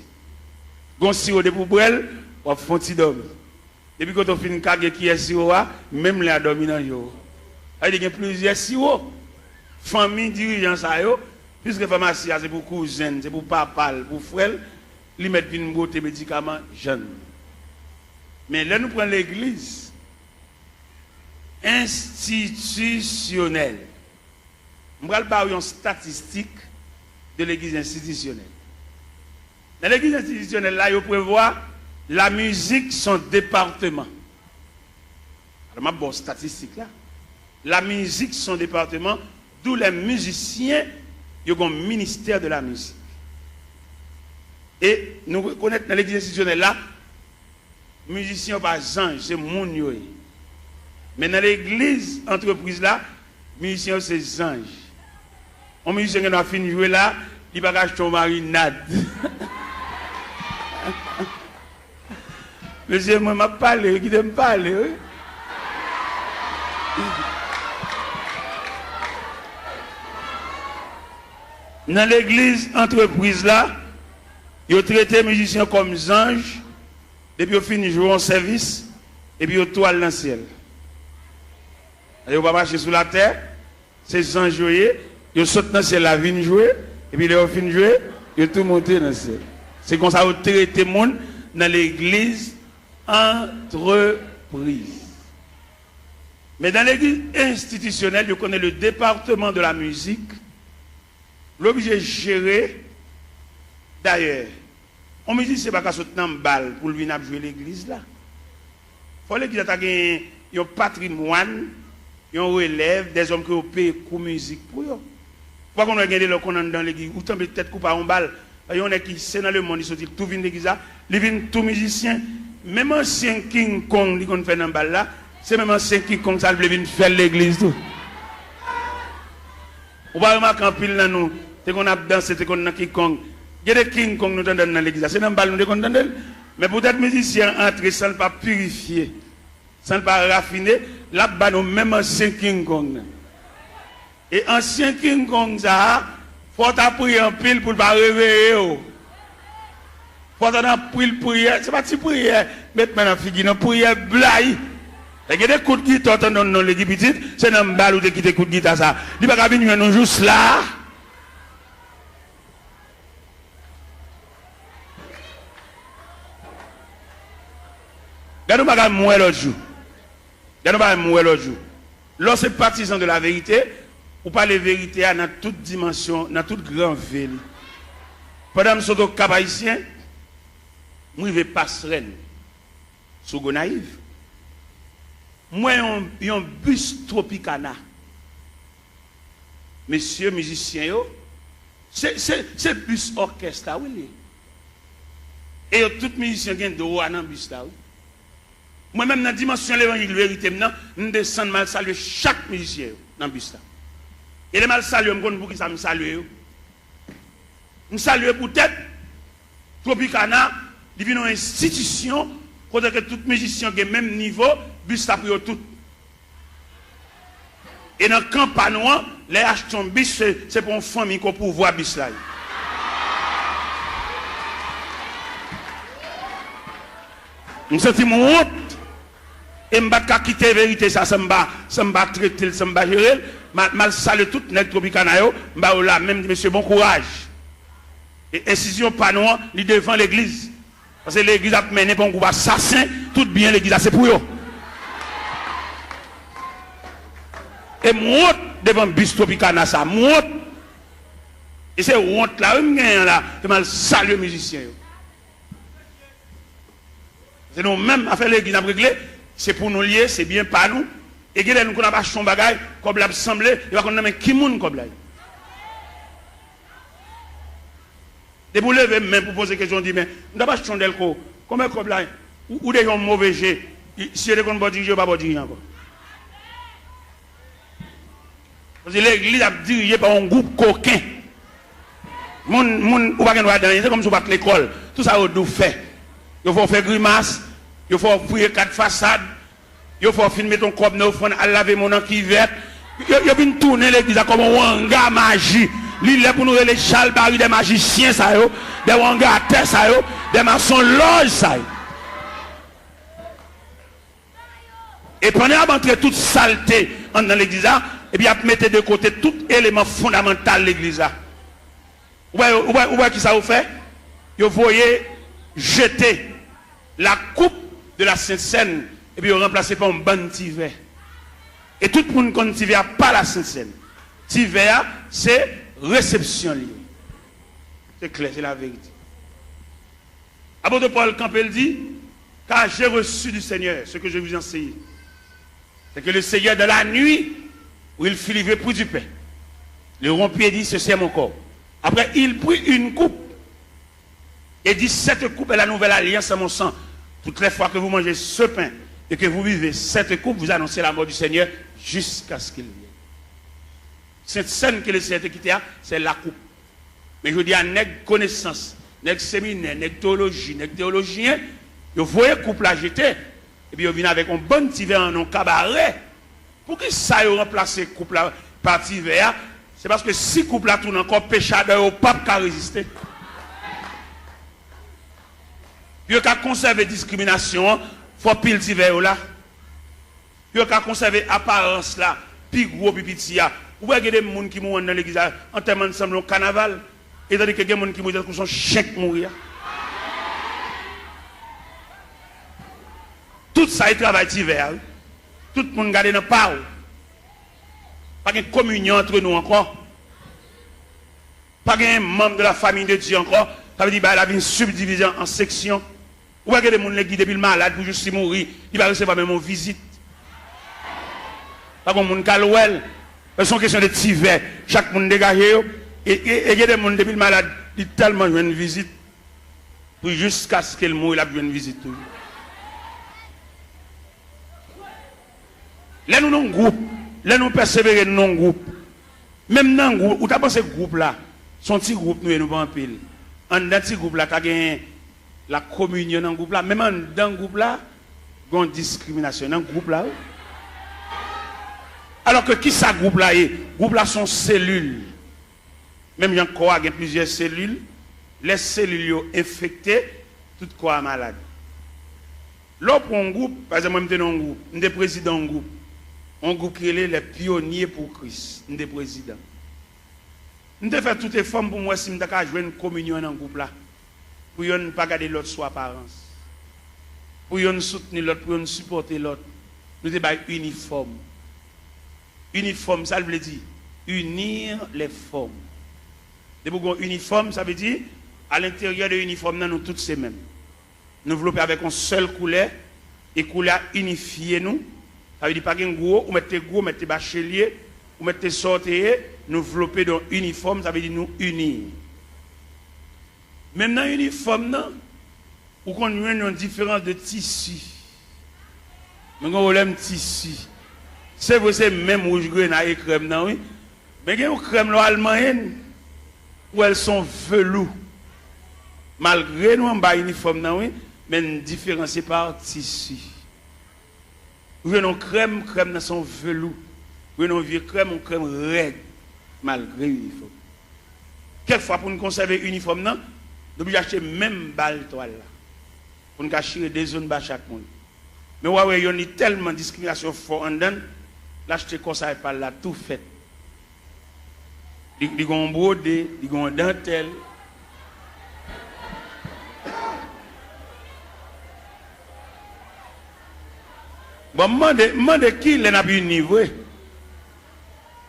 Gen yon siwo depi w bwè l, w ap fè yon ti dòmi. Depi kote w fin kage kiyè siwo a, menm lè a dòmi nan je w. Sa vle di gen plizyè siwo. Fanmi dirijan sa yo, piske famasi a se pou kouzen l, se pou papa l, pou frè l, li mèt vin bwote medikaman jan l. Men lè nou pran legliz enstitisyonèl, m pral ba w yon statistik de legliz enstitisyonèl. Nan legliz enstitisyonèl la, yo prevwa la mizik se yon depatman. Alò, m ap ba w statistik la. La mizik se yon depatman, d'où les musiciens, yo gen yon ministè de la mizik. E nou rekonèt nan legliz enstitisyonèl la, mizisyen yo pa zanj, se moun yo ye. Men nan legliz antrepriz la, mizisyen yo se zanj. Yon mizisyen gen dwa fin jwe la, li pa ka achte yon marinad. Mesye, mwen, m ap pale, wi, kite m pale, wi. Nan legliz antrepriz la, yo trete mizisyen kòm zanj, depi yo fin jwe yon sèvis, epi yo tou al nan syèl. Yo pa mache sou latè, se zanj yo ye, yo sot nan syèl la vin jwe, epi lè yo fin jwe, yo tou monte nan syèl. Se konsa yo trete moun nan legliz antrepriz. Men nan legliz enstitisyonèl, yo konnen le département de la musique, l oblije jere. Dayè, yon mizisyen pa ka sot nan bal pou l vin ap jwe legliz la. Fò legliz la ta gen yon patrimwàn, yon relèv, dèzòm ke yo peye kou mizik pou yo. Ou pa konn wè gen de lè w konn anndan legliz, ou tanbe tèt kou pa yon bal. Yon nèg ki se nan lemonn li soti, li tou vin legliz la, li vin tou mizisyen. Menm ansyen King Kong li konn fè nan bal la, se menm ansyen King Kong sa l vle vin fè l legliz tou. Ou pa remake anpil nan nou te konn ap danse, te konn nan King Kong. Gen de King Kong nou tande nan legliz la. Se nan bal nou te konn tande l. Men poutèt mizisyen an antre san l pa pirifye, san l pa rafine, l ap ba nou menm ansyen King Kong nan. E ansyen King Kong sa a, fò w ta priye anpil pou l pa reveye w. Fò w ta nan anpil priyè. Se pa ti priyè, met men nan figi, nan priyè blayi. E gen de kout gita w tande nan legliz pitit, se nan bal ou te kite kout gita sa. Li pa ka vin jwenn nou jous la a. Gade yon bagay m wè lòt jou. Gade yon bagay m wè lòt jou. Lè w se patizan de la verite, ou pale verite a nan tout dimansyon, nan tout gran ve li. Pandan m sot Okap Ayisyen, m rive Pasrèn, sou Gonayiv. M wè yon, yon bis Tropicana. Mesye mizisyen yo, se, se, se bis òkès la, wi, li ye. E yo tout mizisyen gen dwa nan bis la, wi. Mwen menm, nan dimansyon levanjil verite m nan, m desann, m al salye chak mizisyen yo nan bis la. E lè m al salye yo, m konn poukisa m salye yo. M salye poutèt Tropicana, li vin yon enstitisyon kote ke tout mizisyen gen menm nivo, bis la pou yo tout. E nan kan pa nou an, lè y achte yon bis, se, se pou yon fanmi ke w pouvwa bis la ye. M santi m wont. E m pa t ka kite verite sa san m pa, san m pa trete l, san m pa jere l. M al, m al salye tout nèg Tropicana yo, m ba yo lamen, m di, "Mesye, bon kouraj." E enstitisyon pa nou an, li devan legliz. Paske legliz ap mennen pa yon gwoup asasen, tout byen legliz la se pou yo. E m wont devan bis Tropicana sa, m wont. E se wont la, wi, m genyen la, ke m al salye mizisyen yo. Se nou menm, afè legliz n ap regle, se pou nou l ye, se byen pa nou. E genlè nou konn ap achte yon bagay, kòb la ap sanble, yo pa konn nan men ki moun kòb la ye. Depi w leve men pou poze kesyon, w di, "Men, m t ap achte yon dèlko, konbyen kòb la ye?" Ou, ou deja yon move je. Si yo te konn ba w dirije, yo pa ba w dirije ankò. Paske legliz ap dirije pa yon gwoup koken. Moun, moun, ou pa gen dwa di anyen, se kòmsi w pa t lekòl. Tout sa yo di w fè. Yo fè w fè grimas, yo fè w fouye kat fasad, yo fè w fin mete yon kòb nan ofrann, al lave men w nan kivèt. Yo, yo vin tounen legliz la kòm yon wanga maji. Li lè pou nou rele chalbari dè majisyen sa yo, dè wangatè sa yo, dè masonlòj sa yo. E pandan y ap antre tout salte anndan legliz la, epi y ap mete de kote tout eleman fondamantal legliz la. Ou wè, ou wè, ou wè kisa yo fè? Yo voye jete la coupe de la Sainte Seine, epi yo ranplase pa yon bann ti vè. E tout moun konn ti vè a pa la Sainte Seine. Ti vè a, se resepsyon li ye. Se klè, se laverite. Apot Pòl kanpe, l di, "Car j'ai reçu du Seigneur ce que je vous ai enseigné. C'est que le Seigneur, dans la nuit où il fut livré pour du pain, le rompit et dit, 'Ceci est mon corps.' Après, il prit une coupe et dit, 'Cette coupe est la nouvelle alliance en mon sang. Toutes les fois que vous mangez ce pain et que vous buvez cette coupe, vous annoncez la mort du Seigneur jusqu'à ce qu'il vienne.'" Sent Sèn ke Lesenyè te kite a, se lakoup. Men jodi a, nèg konesans, nèg seminè, nèg teyoloji, nèg teyolojyen, yo voye koup la jete, epi yo vin avèk yon bann ti vè an yon kabare. Poukisa yo ranplase koup la pa ti vè a? Se paske si koup la tounen ankò, peche adan yo p ap ka reziste. Pou yo ka konsève diskriminasyon an, fò pil ti vè yo la. Pou yo ka konsève aparans la, pi gwo, pi piti a. Ou wè gen de moun ki mouri anndan legliz la, antèman sanble yon kanaval. E tandike gen moun ki mouri tankou se yon chen k mouri a. Tout sa e travay ti vè a, wi. Tout moun gade nan pa w. Pa gen kominyon antre nou ankò. Pa gen manm de la famille de Dieu ankò. Sa vle di bagay la vin sibdivize an, an seksyon. Ou wè gen de moun legliz depi l malad pou jis li mouri, li pa resevwa menm yon vizit. Pa gen moun k al wè l. Se yon kesyon de ti vè. Chak moun degaje yo. E, e, e gen de moun depi l malad, li tèlman jwenn vizit. Pou jiskaske l mouri, l ap jwenn vizit toujou. Lè nou nan yon gwoup, lè nou pèsevere, nou nan yon gwoup. Menm nan gwoup, ou ta panse gwoup la, se yon ti gwoup nou ye, nou pa anpil. Anndan ti gwoup la ka gen la kominyon nan gwoup la, menm anndan gwoup la, gen yon diskriminasyon nan gwoup la, wi. Alò ke kisa gwoup la ye? Gwoup la se yon selil. Menm jan kò a gen plizyè selil, lè selil yo enfekte, tout kò a malad. Lè w pran yon gwoup, pa egzanp, mwen m te nan yon gwoup, m te prezidan yon gwoup, yon gwoup ki rele Les Pionniers pour Christ, m te prezidan. M te fè tout efò m pou m wè si m ta ka jwenn kominyon nan gwoup la, pou yonn pa gade lòt sou aparans, pou yonn soutni lòt, pou yonn sipòte lòt. Nou te bay inifòm. Inifòm, sa l vle di? Unir les formes. Depi w gen yon inifòm, sa vle di, alenteryè de inifòm nan, nou tout se menm. Nou vlope avèk yon sèl koulè, e koulè a inifye nou. Sa vle di pa gen gwo, ou mèt te gwo, ou mèt te bachelyè, ou mèt te sa w te ye, nou vlope de yon inifòm, sa vle di nou ini. Menm nan inifòm nan, ou konn jwenn yon diferans de tisi. Men gen pwoblèm tisi. Se vre, se menm wouj grenay e krèm nan, wi. Men gen yon krèm lè w al manyen l, ou wè l se yon velou. Malgre nou anba inifòm nan, wi, men n diferansye pa tisi. Ou jwenn yon krèm, krèm nan se yon velou. Ou jwenn yon vye krèm, yon krèm rèd, malgre inifòm. Kèk fwa, pou n konsève inifòm nan, nou oblije achte menm bal twal la, pou n ka chire de zòn ba chak moun. Men w a wè yonn, li tèlman diskriminasyon fò anndan l, l achte kòsay pa l la tou fèt. Li, li gen yon bwode, li gen yon dantèl. Bon, m mande, m mande kilè n ap ini vre?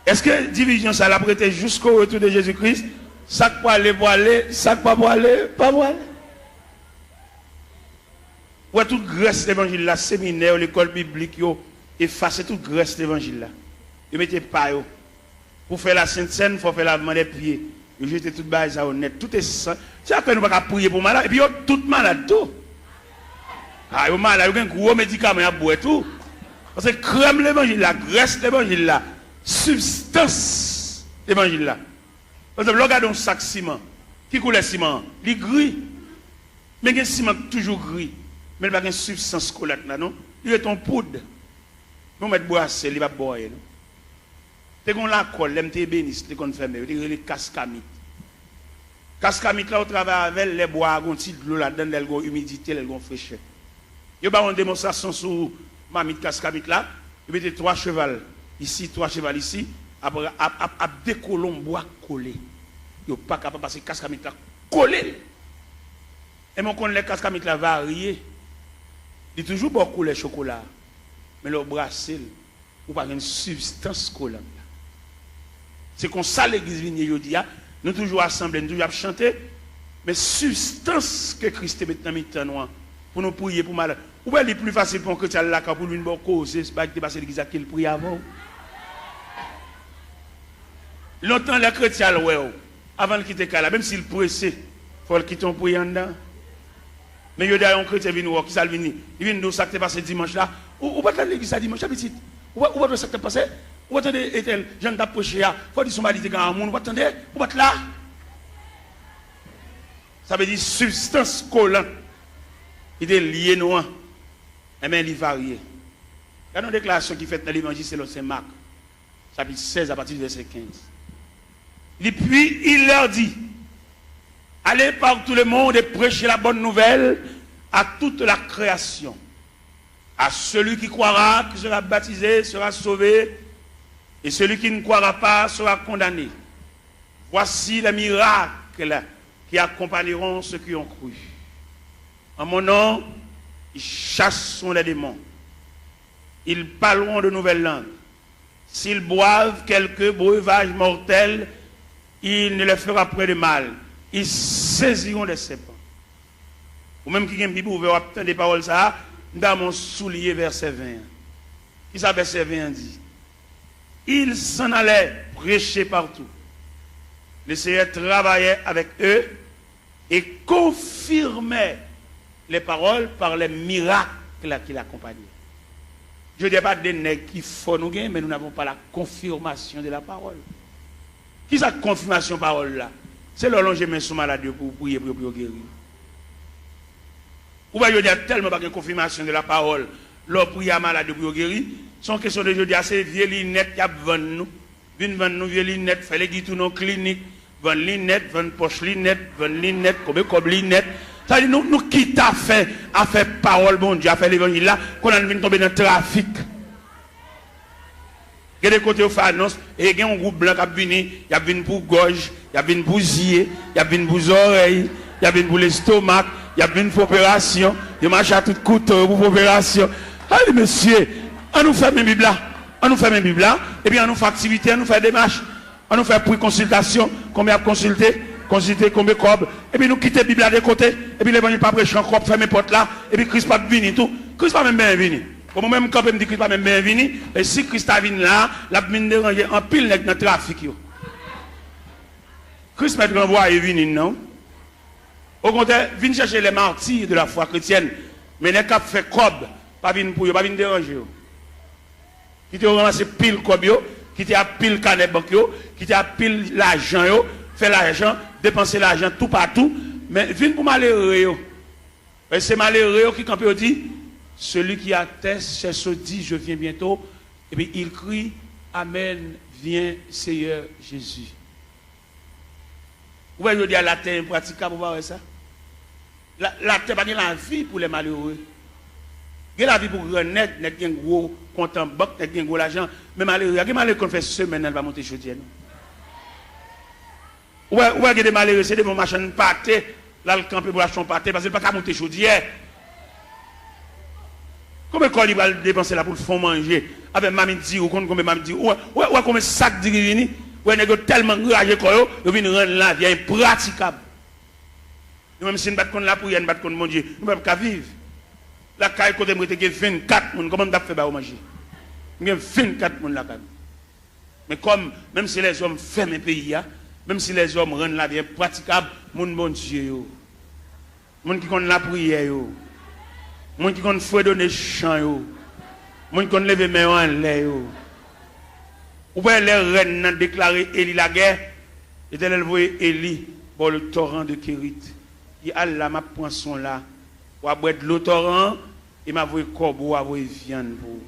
Èske divizyon sa l ap rete jusqu'au retour de Jésus-Christ? Sa k prale, prale, sa k pa prale, pa prale. Ou wè tout grès levanjil la, seminè yo, lekòl biblik yo, efase tout grès levanjil la. Yo mete pa yo. Pou fè la Sent Sèn, fò fè lavman dè pye. Yo jete tout bagay sa yo nèt. Tout esans. Se sa k fè nou pa ka priye pou malad. Epi yo tout malad tou. A, yo malad, yo gen gwo medikaman y ap bwè tou. Paske krèm levanjil la, grès levanjil la, sibstans levanjil la. Pa egzanp, lè w gade yon sak siman, ki koulè siman an? Li gri. Men gen siman k toujou gri, men li pa gen sibstans kolat la, non. Li ret yon poud. Men w mèt brase l, li p ap ba w anyen, non. Te gen yon lakòl, lè m te ebenis, te konn fèmen, yo te rele Kaskamit. Kaskamit la, ou travay avè l, lè bwa a gen yon ti dlo ladan l, lè l gen yon imidite, lè l gen yon frechè. Yo ba w yon demonstrasyon sou mamit Kaskamit la, yo mete twa cheval isi, twa cheval isi, ap, ap, ap, ap dekole yon bwa kole. Yo pa kapab pase Kaskamit la kole l. Enben, w konn lè Kaskamit la varye, li toujou ba w koulè chokola a. Men lè w brase l, ou pa jwenn sibstans kolan la. Se konsa legliz vin ye jodi a. Nou toujou asanble, nou toujou ap chante, men sibstans ke Kris te met nan mitan nou an, pou nou priye pou malad. Ou wè li pli fasil pou yon kretyen al lakay pou l vin ba w koze bagay ki te pase legliz la ke l priye avè w. Lontan lè kretyen al wè w, avan l kite kay la, menm si l prese, fò l kite yon priyè anndan. Men jodi a yon kretyen vin wè w, kisa l vin di? Li vin di w sa k te pase dimanch la. Ou, ou pa t al legliz la dimanch la, pitit? Ou pa, ou pa t wè sa k t ap pase? Ou pa tande etèl, jan l t ap preche a? Fò w di se yon bagay li te gen a moun, ou pa t tande? Ou pa t la? Sa vle di sibstans kolan ki te lye nou an, enben, li varye. Gade yon deklarasyon ki fèt nan Levanjil selon Sen Mak, chapit sèz, apati de vèsè kenz. Li, puis il leur dit, allez par tout le monde et prêchez la bonne nouvelle à toute la création. À celui qui croira, qui sera baptisé, sera sauvé, et celui qui ne croira pas sera condamné. Voici les miracles qui accompagneront ceux qui ont cru. En mon nom, ils chasseront les démons. Ils parleront de nouvelles langues. S'ils boivent quelque breuvage mortel, il ne leur fera point de mal. Ils saisiront des serpents. Ou menm ki gen Bib ouvè, w ap tande pawòl sa a, m ta renmen w souliye vèsè ven an. Kisa vèsè ven an di? Ils s'en allaient prêcher partout. Le Seigneur travaillait avec eux et confirmait les paroles par les miracles qui l'accompagnaient. Jodi a, pa de nèg ki fò nou gen, mais nous n'avons pas la confirmation de la parole. Kisa k konfimasyon pawòl la? Se lè w lonje men sou malad yo pou w priye pou yo, pou yo geri. Ou wè jodi a tèlman pa gen konfimasyon de la pawòl, lè w priye a malad yo pou yo geri, se yon kesyon de jodi a se vye linèt y ap vann nou. Vin vann nou vye linèt, fè legi tounen yon klinik, vann linèt, vann pòch linèt, vann linèt, konbe kòb linèt. Sa vle di nou, nou kite afè, afè pawòl Bondye, afè levanjil la, kounye a nou vin tonbe nan trafik. Gen de kote yo fè anons, e gen yon gwoup blan k ap vini, y ap vin pou gòj, y ap vin pou zye, y ap vin pou zòrèy, y ap vin pou lestomak, y ap vin fè operasyon, yo mache a tout kouto yo pou fè operasyon. Ay, mesye, an nou fèmen Bib la, an nou fèmen Bib la, epi an nou fè aktivite, an nou fè demach, an nou fè pri konsiltasyon, konbyen y ap konsilte, konsilte konbyen kòb, epi nou kite Bib la de kote, epi levanjil pa preche ankò, fèmen pòt la, epi Kris p ap vini tou. Kris pa menm benyen vini. Bon, mwen menm, m kanpe, m di Kris pa menm benyen vini. E si Kris ta vin la, l ap vin deranje anpil nèg nan trafik yo. Kris mèt ranvwaye vini n nan. Okontrè, vin chèche les martyrs de la foi chrétienne. Men nèg k ap fè kòb, pa vin pou yo, pa vin deranje yo. Kite yo ranmase pil kòb yo, kite a pil kanè bank yo, kite a pil lajan yo, fè lajan, depanse lajan toupatou, men vin pou malere yo. Paske se malere yo ki kanpe yo di, celui qui atteste cherche, dit, je viens bientôt, epi il crie, Amen, viens Seigneur Jésus. Ou wè jodi a latè enpratikab, ou pa wè sa? La, latè pa gen lavi pou lè malere. Gen lavi pou gran nèg, nèg gen gwo kont an bank, nèg gen gwo lajan, men malere a, gen malere konn fè semèn nan li pa monte chodyè non. Ou wè, ou wè gen de malere, se devan machann pate, l al kanpe pou l achte yon pate, paske l pa ka monte chodyè. Konbyen kòb li pral depanse la pou l fè yon manje? Avèk mamit diri, ou konn konbyen mamit diri? Ou wè, ou wè, ou wè konbyen sak diri vini? Ou wè nèg yo tèlman angraje kò yo, yo vin rann lavi a enpratikab. Nou menm si n pa t konn lapriyè, n pa t konn Bondye, nou pa t ap ka viv. Lakay kote m rete gen vennkat moun, kòman m t ap fè ba yo manje? M gen vennkat moun lakay mwen. Men kòm, menm si lèzòm fèmen peyi a, menm si lèzòm rann lavi enpratikab, moun Bondye yo, moun ki konn lapriyè yo, moun ki konn fredone chan yo, moun ki konn leve men yo anlè yo. Ou wè lè rèn nan deklare Eli lagè, Letènèl voye Eli bò le toran de Kerit. Li al la, m ap pran swen w la. W a bwè dlo toran an, e m a voye kòbo, w a voye vyann pou ou.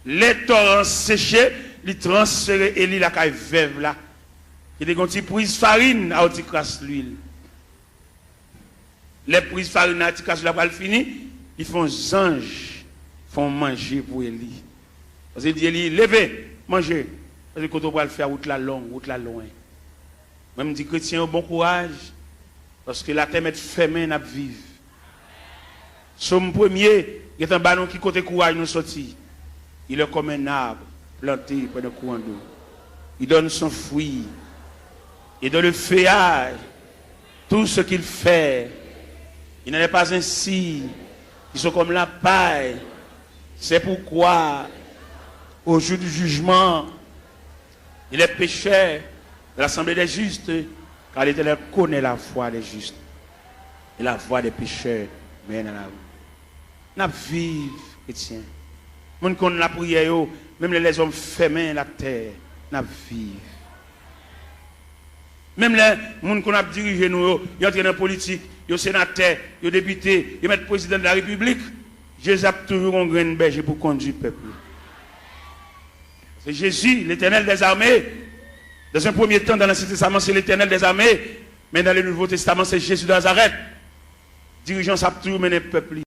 Lè toran an seche, li transfere Eli lakay vèv la, ki te gen yon ti priz farin a yon ti kras lwil. Lè priz farin nan ti kras lwil la pral fini, li fè yon zanj fè yon manje pou Eli. Paske li di Eli, leve, manje, paske kote w pral fè a, wout la long, wout la lwen. Mwen, m di kretyen yo bon kouraj, paske latè mèt fèmen, n ap viv. Sòm premye gentan ba nou ki kote kouraj nou soti. Il est comme un arbre planté près d'un courant d'eau. Il donne son fruit. Et dans le feuillage, tout ce qu'il fait, il n'en est pas ainsi. Ils sont comme la paille. C'est pourquoi, au jour du jugement, il est pécheur de l'assemblée des justes, car l'Éternel connaît la voie des justes, et la voie des pécheurs mène à la ruine. N ap viv, kretyen. Moun konn lapriyè yo, menm lè lèzòm fèmen latè, n ap viv. Menm lè moun konn ap dirije nou yo, yo antre nan politik, yo senatè, yo depite, yo mèt prezidan de la repiblik, Jezi ap toujou gon grenn bèje pou kondui pèp li. Se Jezi, Letènèl dèzame. Dans un premier temps, dans l'Ancien Testament, se Letènèl dèzame. Men dans le Nouveau Testament, se Jezi de Nazarèt. Dirijan sa ap toujou mennen pèp li.